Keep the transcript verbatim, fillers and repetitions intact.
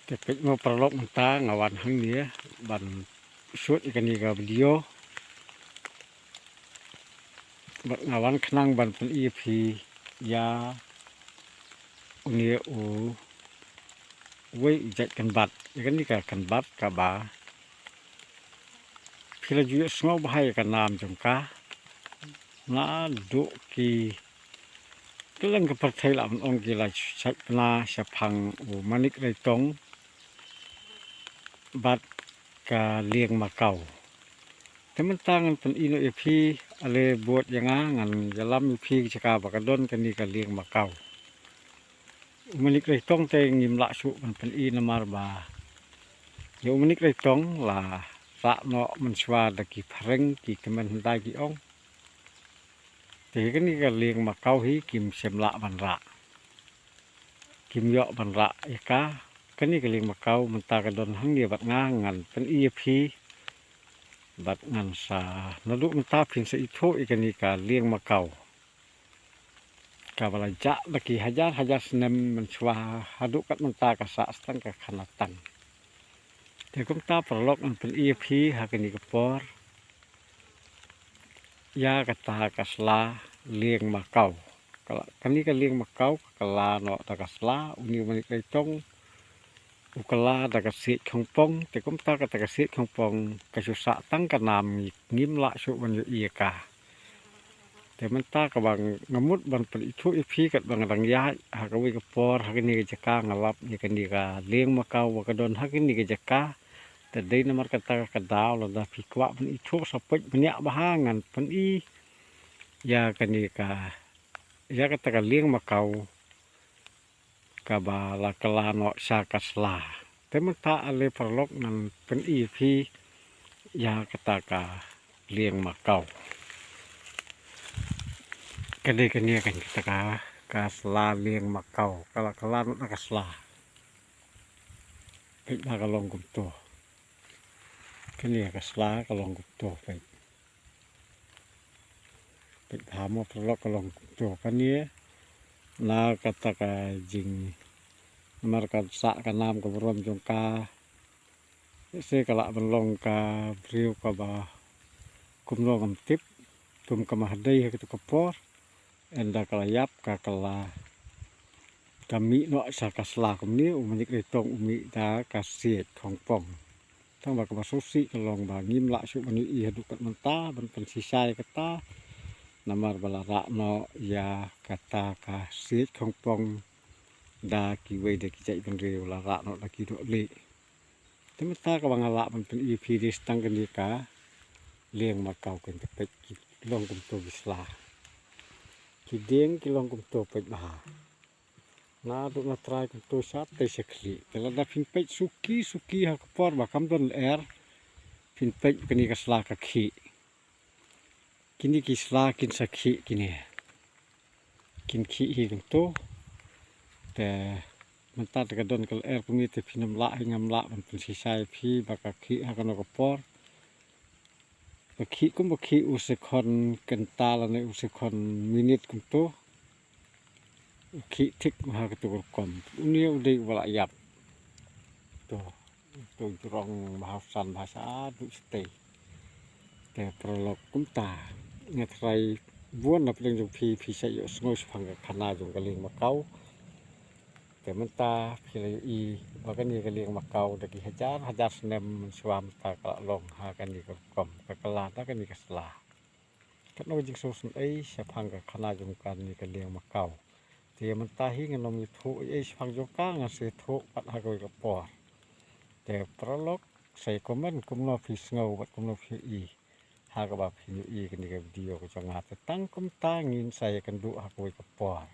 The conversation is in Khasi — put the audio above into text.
Te peit mo paralok, mynta nga wan hangne ban shoot ïa kane ka video. Bad nga wan khnang ban pyni ïa phi ïa une u wei u jait kynbat, ïa kane ka kynbat kaba phi la ju ïohsngew bha ïa ka nam jong ka. Naduh ki kylleng ka pyrthei lah ban ong ki la shait pynah shaphang u Manik Reitong bad ka Lieng Makaw. Te mynta ngan pyni noh ïa phi, ale bud ïa nga, ngan ïalam ïa phi ka jaka ba ka don kane ka Lieng Makaw. U Manik Reitong te ngim lah shuh ban pyni namar ba ïa u Manik Reitong la rah noh mynshuwa da ki phareng, ki kmen hyndai ki ong. Te kane ka Lieng Makaw hi kim shym lah ban rah. Kim ïoh ban rah ïa ka. Kane ka Lieng Makaw mynta ka don hangne bad nga, ngan pyni ïa phi. Bad ngan sa, naduh mynta phin sa ithuh ïa kane ka Lieng Makaw kaba la jah da ki hajar hajar snem mynshuwa haduh kat mynta ka sah tang ka khana tang. Te kumta paralok, ngan pyni ïa phi ha kane ka por ïa kata ka sla Lieng Makaw. Ka la, kane ka Lieng Makaw ka kylla noh da ka sla, une u Manik Reitong u kylla da ka siej khongpong. Te kumta kata ka siej khongpong ka shu sah tang ka nam, ngim lah shuh ban ïohi ïa ka. Te mynta kaba nga mut ban pyni ithuh ïa phi katba nga dang ïaid ha kawei ka por ha kane ka jaka, nga lap ïa kane ka Lieng Makaw ba ka don ha kane ka jaka. Te dei namar kata ka daw, lada phi kwah ban ithuh sa peit bniah bha, ngan pyni ïa kane ka, ïa kata ka Lieng Makaw kaba la kylla noh sha ka sla. Te mynta ale paralok, ngan pyni ïa phi ïa kata ka Lieng Makaw. Ka dei kane kan kata ka, ka sla Lieng Makaw, ka la kylla noh da ka sla. Peit ba ka long kumto. Kane ka sla ka long kumto, peit. Peit bha mo paralok, ka long kumto. Kane na kata ka jing, namar ka sah ka nam ka burom jong ka. Lehse ka lah ban long ka briew kaba kumno ngam tip, kum ka Mahadei ha katu ka por. Ynda ka la ïap ka, ka la, ka mih noh sha ka sla kumne, u Manik Reitong u mih da ka siej khongpong. Tang ba kaba sngewsih ka long ba ngim lah shuh ban ïohi haduh kat mynta ban pynshisha ïa kata. Namar ba la rah noh ïa kata ka siej khongpong da kiwei de ki jaitbynriew, la rah noh da ki dohlieh. Te mynta kaba nga lah ban pyni ïa phi dei tang kane ka Lieng Makaw, kan, te peit ki long kumto ki sla. Ki dieng ki long kumto, peit bha. Naduh na trai kumto shatei sha khlieh. Te lada phin peit suki suki ha ka por ba kam don lyer, phin peit kane ka sla ka khih. Kine ki sla kin sa khih kine. Kin khih hi kumto. Te mynta te ka don ka lyer kumne te phin ym lah hi, ngam lah ban pynshisha ïa phi ba ka khih ha kano ka por. Ka khih kum ba khih u second kynta lane u second minit kumto. U khih thik ha katu ka rukom. Une u dei uba la ïap. To, to jrong bha, u san bha shaduh shatei. Te paralok, kumta nga tharai bun na pdeng jong phi, phi sa ïohsngew shaphang ka khana jong ka Lieng Makaw. Te mynta phi la ïohi ba kane ka Lieng Makaw da ki hajar hajar snem mynshuwa mynta ka la long ha kane ka rukom, ka kylla da kane ka sla. Katno ka jingsngewsynei shaphang ka khana jong kane ka Lieng Makaw. Te mynta hi ngan ym ïathuh ei ei shaphang jong ka, ngan sa ïathuh pat ha kawei ka por. Te paralok, sa ïa comment kumno phi sngew bad kumno phi ïohi ha kaba phin ïohi kane ka video ka jong nga. Te tang kumta, ngin sa ïakynduh ha kawei ka por.